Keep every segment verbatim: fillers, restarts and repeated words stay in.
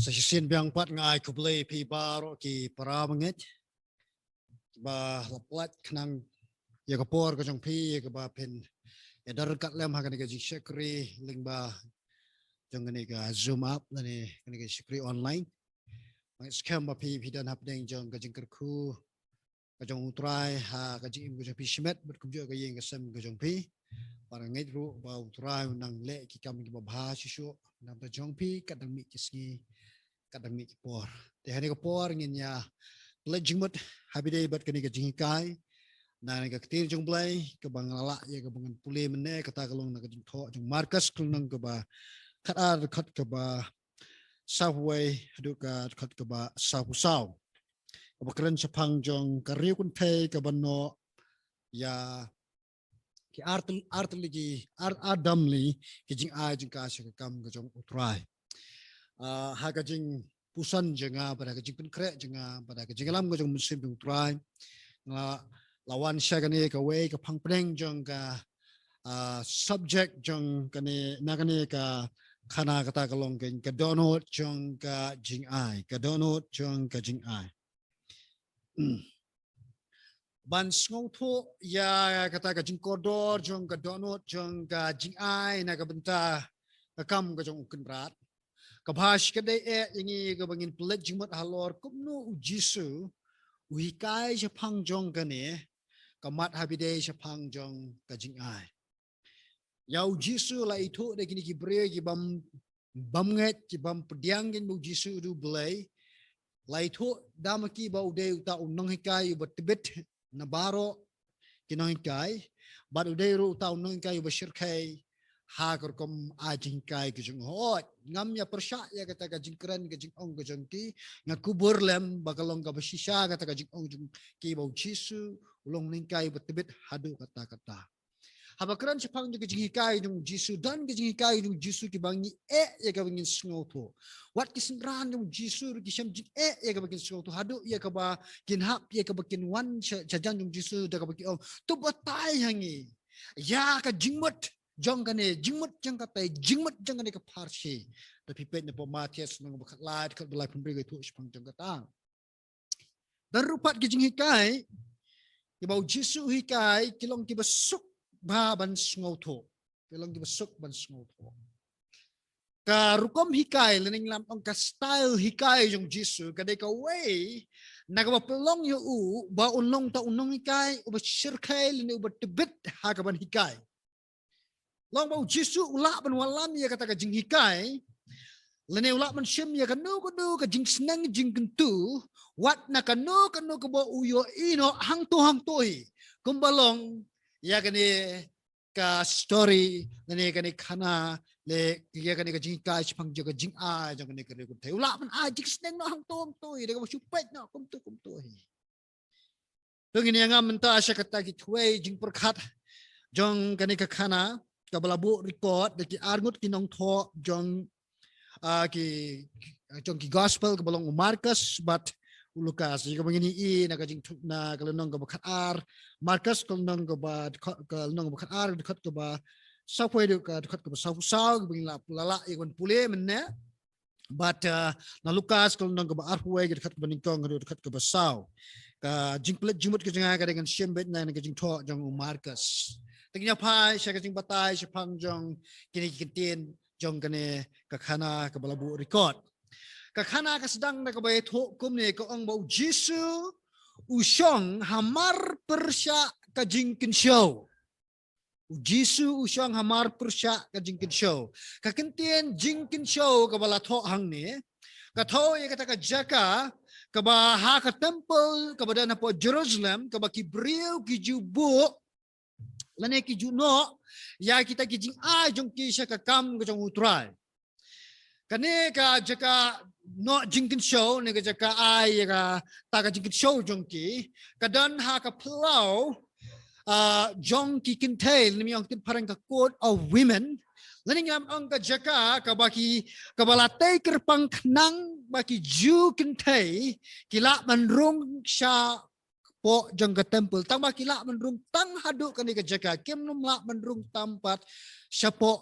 Sa shisien biang pat nga ai khublei phi baroh ki para bangeit ba la pynlait khnang ïa ka por ka jong phi ïa kaba phin ïa darkah lem ha kane ka jingshakri lyngba jong kane ka Zoom app lane kane ka shakri online. Nga ngeit skhem ba phi phi don hapdeng jong ka jingkyrkhu ka jong U Trai ha ka jingim ka jong phi shimet bad kumjuh ka ïing ka sem ka jong phi. Bad nga ngeit ruh ba U Trai u nang leh ki kam kiba bha shisha na ka bynta jong phi kat dang mih ki sngi kat dang mih ki por. Te ha kane ka por ngin ïa pynleit jingmut ha phi dei bad kane ka jinghikai na kane ka ktien jong U Blei kaba nga la lah ïa kaba ngan pule mynne kata ka long na ka jingthoh jong Markos ka lynnong kaba khatar dkhot kaba sawphew wei haduh ka dkhot kaba sawphew saw. Kaba kren shaphang jong ka riewkynthei kaba noh ïa ki artylli artylli ki ar ar damli ki jingai jingkha sha ka kam ka jong U Trai. Ah, ha ka jingpuson jong nga bad ha ka jingpynkhreh jong nga bad ha ka jingïalam ka jong U Mynsiem jong U Trai nga la wan sha kane kawei ka phang pdeng jong ka ah, subject jong kane na kane ka khana kata ka long ka dohnud jong ka jingai ka dohnud jong ka jingai. Ban sngewthuh ïa kata ka jingkordor jong ka dohnud jong ka jingai na ka bynta ka kam ka jong U Kynrad. Ka bha shi ka dei eh ïa ngi kaba ngin pynleit jingmut halor kumno U Jisu u hikai shaphang jong kane ka mat ha phi dei shaphang jong ka jingai. Ïa U Jisu la ithuh da kine ki briew ki bym bym ngeit ki bym pdiang kine ba U Jisu u dei U Blei. La ithuh da ma ki ba u dei uta u nonghikai uba tbit na baroh ki nonghikai bad u dei ruh uta u nonghikai uba shyrkhei ha ka rukom ai jinghikai ka jong u. Hooid ngam ïa pyrshah ïa kata ka jingkren ka jingong ka jong ki. Nga kubur lem ba ka long kaba shisha kata ka jingong jong ki ba U Jisu u long nonghikai uba tbit haduh katta katta. Haba kren shaphang jong ka jinghikai jong U Jisu don ka jinghikai jong U Jisu kiba ngi eh ïa kaba ngin sngewthuh. Wat ki synran jong U Jisu ruh ki shem jingeh ïa kaba kin sngewthuh haduh ïa kaba kin hap ïa kaba kin wan sha sha jan jong U Jisu da kaba ki ong to batai ha ngi ïa ka jingmut jong kane jingmut jong kata jingmut jong kane ka pharshi. Da phi peit na pdeng Mathaios lynnong ba khatlai dkhot ba laiphew hynriew ka ithuh shaphang jong kata. Don ruh pat ki jinghikai kiba U Jisu u hikai ki long kiba suk bha ban sngewthuh. Ki long kiba suk ban sngewthuh. Ka rukom hikai lane ngi lah ban ong ka style hikai jong U Jisu ka dei kawei na kaba pynlong ïa u ba un long uta u nonghikai uba shyrkhei lane uba tbit ha kaban hikai. Long ba U Jisu u lah ban wallam ïa kata ka jinghikai lane u lah ban shim ïa kano kano ka jingsneng jingkyntu wat na kano kano kaba u ïohi noh hangto hangto hi. Kumba long ïa kane ka story lane kane ka khana lane ïa kane ka jinghikai shaphang jong ka jingai jong kane ka riewkynthei u lah ban ai jingsneng noh hangto hangto hi da kaba shu peit noh kumto kumto hi. To ngin ïa ngam mynta sha kata ki khwai jingpyrkhat jong kane ka khana kaba la buh record da ki arngut ki nongthoh jong ah, ki jong ki gospel kaba long u Markos bad u Lukas. Ïa kaba ngin ïohi na ka jingthoh na ka lynnong kaba khatar Markos ka lynnong kaba ka lynnong kaba khatar dkhot kaba sawphew wei haduh ka dkhot kaba sawphew saw kaba ngin la la ïa kaban pule mynne. Bad ah, na Lukas ka lynnong kaba arphew wei ka dkhot kaba nyngkong haduh dkhot kaba saw. Ka jingpynleit jingmut ka jong nga ka dei ngan shim beit na ka jingthoh jong u Markos. Te ngin ïa phai sha ka jingbatai shaphang jong kine ki kyntien jong kane ka khana kaba la buh record. Ka khana ka sdang da kaba ïathuh kumne ka ong ba U Jisu u shong hamar pyrshah ka jingkynshew. U Jisu u shong hamar pyrshah ka jingkynshew. Ka kyntien jingkynshew kaba la thoh hangne ka thoh ïa kata ka jaka kaba ha ka temple kaba don hapoh Jerusalem kaba ki briew ki ju buh lane ki ju noh ïa kita ki jingai jong ki sha ka kam ka jong U Trai. Kane ka jaka noh jingkynshew ne ka jaka ai ïa kata ka jingkynshew jong ki ka don ha ka phyllaw ah, jong ki kynthei lane ong ktien phareng ka coat of women. Lane ngam ong ka jaka kaba ki kaba la tei kyrpang khnang ba ki Jiw kynthei ki lah ban rung sha poh jong ka temple tang ba ki lah ban rung tang haduh kane ka jaka kim nym lah ban rung tam pat sha poh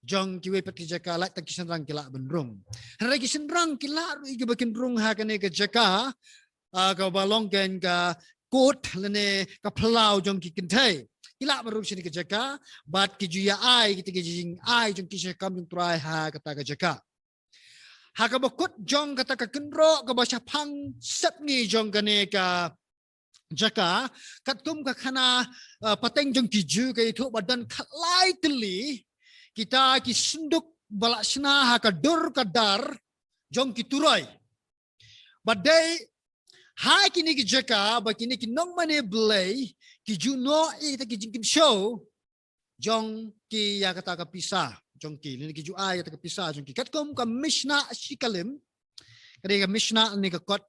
jong kiwei pat ki jaka, lait tang ki shynrang ki lah ban rung. Hynrei ki shynrang ki lah ruh ïa kiba kin rung ha kane ka jaka, ah, kaba long kein ka kot lane ka phyllaw jong ki kynthei. Ki lah ban rung sha kane ka jaka, bad ki ju ïa ai kita ki jingai jong ki sha ka kam jong U Trai ha kata ka jaka. Ha kaba kut jong kata ka kynroh kaba shaphang sepngi jong kane ka jaka, katkum ka khana, uh, pateng jong ki Jiw ka ïathuh ba don khatlai tylli kita ki synduk ba la shna ha ka dur ka dar jong ki turoi. Bad dei ha kine ki jaka ba kine ki nongmane Blei ki ju noh ïa kita ki jingkynshew jong ki ïa kata ka pisa jong ki, lane ki ju ai ïa kata ka pisa jong ki. Katkum ka Mishnah Shekalim, ka dei ka Mishnah ne ka kot,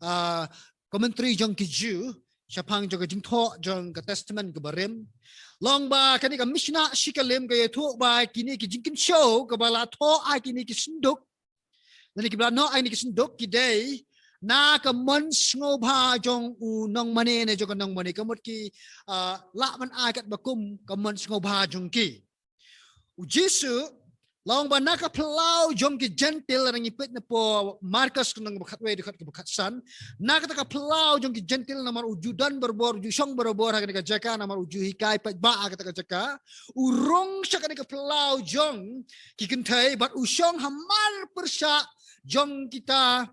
ah, commentary jong ki Jiw shaphang jong ka jingthoh jong ka Testament kaba rim. Long ba kane ka Mishnah Shekalim ka ïathuh ba kine ki jingkynshew kaba la thoh ha kine ki synduk, lane kiba la noh ha kine ki synduk ki dei na ka mon sngewbha jong u nongmane ne jong ka nongmane, ka mut ki, ah, lah ban ai katba kum ka mon sngewbha jong ki. U Jisu, long ba na ka phyllaw jong ki Jentil, lada ngi peit na pdeng Markos ka lynnong ba khatwei dkhot kaba khatsan, na kata ka phyllaw jong ki Jentil namar u ju don barabor, u ju shong barabor ha kane ka jaka, namar u ju hikai paidbah ha kata ka jaka, u rung sha kane ka phyllaw jong ki kynthei bad u shong hamar pyrshah jong kita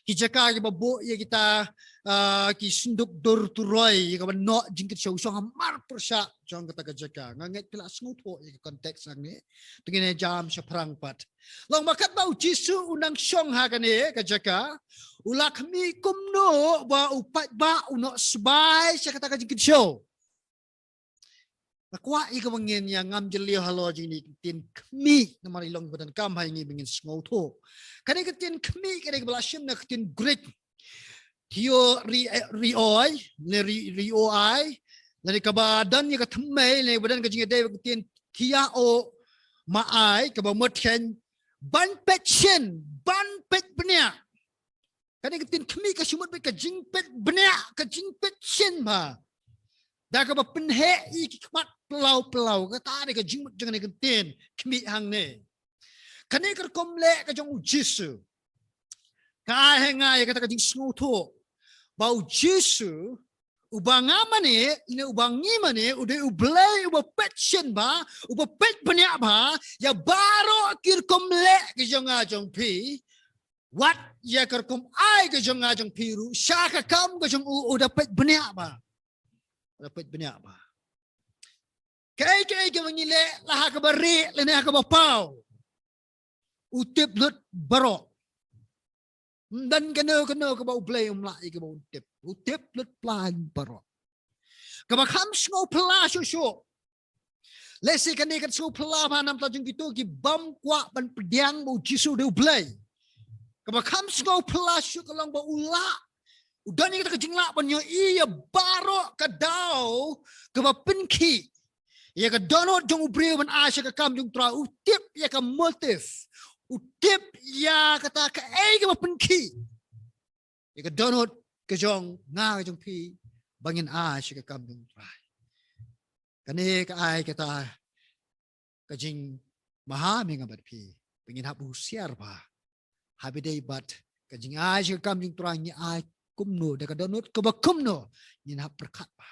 ki jaka kiba buh ïa kita, ah, ki synduk dur turoi, ïa kaba noh jingkynshew, u shong hamar pyrshah jong kata ka jaka. Nga ngeit phi la sngewthuh ïa ka context hangne. Te ngin ïa jam shaphrang pat. Long ba katba u Jisu u nang shong ha kane ka jaka, u la khmih kumno ba u paidbah u noh sbai sha kata ka jingkynshew. Nga kwah ïa kaba ngin ïa ngam jylliew halor jong kine ki ktien khmih namar i long ba donkam ha ïa ngi ba ngin sngewthuh. Kane ka ktien khmih ka dei kaba la shim na ka ktien Greek theo ri, rioi, ne ri, rioi, lane kaba don ïa ka thymmei, lane ba don ka jingïadei bad ka ktien thiaomai, kaba mut kein ban peit shin, ban peit bniah. Kane ka ktien khmih ka shu mut beit ka jingpeit bniah, ka jingpeit shin bha. Da kaba pynheh ïa ki khmat phyllaw phyllaw, kata dei ka jingmut jong kane ka ktien khmih hangne. Kane ka rukom leh ka jong u Jisu ka ai ha nga ïa kata ka jingsngewthuh ba u Jisu, uba nga mane, ne uba ngi mane, u dei u Blei uba peit shin bha, uba peit bniah bha ïa baroh ki rukom leh ki jong nga jong phi. Wat ïa ka rukom ai ka jong nga jong phi ruh sha ka kam ka jong u, u da peit bniah bha. U da peit bniah bha. Kaei kaei kaba ngi leh, la ha kaba rieh lane ha kaba paw, u tip lut baroh. Ym don kano kano kaba u Blei um lah ïa kaba un tip. U tip lut palat baroh. Kaba kham sngewphylla shuh shuh, lehse kane ka sngewphylla bha na ka bynta jong kito ki bym kwah ban pdiang ba u Jisu u dei u Blei. Kaba kham sngewphylla shuh ka long ba u lah, u don ïa kata ka jinglah ban ïohi ïa baroh ka daw kaba pynkhih ïa ka dohnud jong u briew ban ai sha ka kam jong u Trai. U tip ïa ka motive, u tip ïa kata kaei kaba pynkhih ïa ka dohnud ka jong nga ka jong phi ba ngin ai sha ka kam jong u Trai. Kane ka ai kata ka jingmaham ïa nga bad phi ba ngin hap husiar bha. Haba ïadei bad ka jingai sha ka kam jong u Trai, ngi ai kumno, da ka dohnud kaba kumno, ngin hap pyrkhat bha.